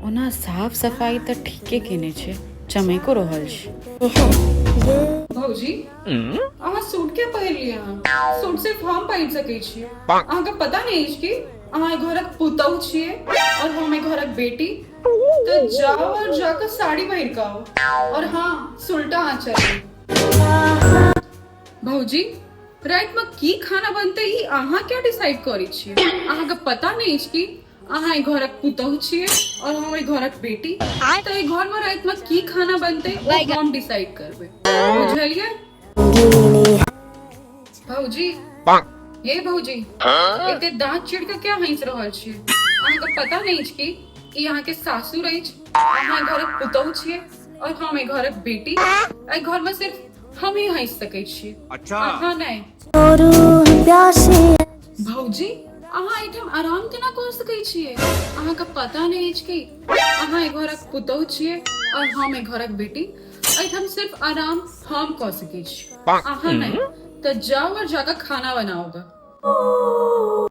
ओना साफ सफाइ तऽ ठीके केने छै, चमैको रहल छै। भौजी, अहाँ सूट किया पहिरलियै? अहाँ सूट सिर्फ हम पहिर सकै छियै। अहाँके पता नहि अछि कि अहाँ एहि घरक पुतहु छियै और हम एहि घरक बेटी? तऽ जाउ और जाकऽ साड़ी पहिर कऽ आउ, और हाँ, सुलटा आँचल। भौजी, रातिमे की खाना बनतै ई अहाँ क्या डिसाइड करै छियै? अहाँके पता नहि अछि कि अहाँ एहि घरक पुतहु छियै और हम एहि घरक बेटी? तऽ एहि घरमे रातिमे की खाना बनतै ओ हम डिसाइड करबै, बुझलियै? भौजी, ये भौजी, एते दांत चिड़ के क्या हंस रहल छियै? अहाँके पता नहि अछि कि ई अहाँके सासुर अछि, अहाँ एहि घरक पुतहु छियै और हम एहि घरक बेटी? एहि घरमे सिर्फ हम ही हंस सकै छियै। अच्छा, अहाँ नहि। भौजी, अहाँ एहिठाम आराम केना कऽ सकै छियै? अहाँके पता नहि अछि कि अहाँ एहि घरक पुतहु छियै और हम एहि घरक बेटी? एहिठाम सिर्फ आराम हम कऽ सकै छी, अहाँ नहि। तऽ जाउ और जाकऽ खाना बनाओ ग।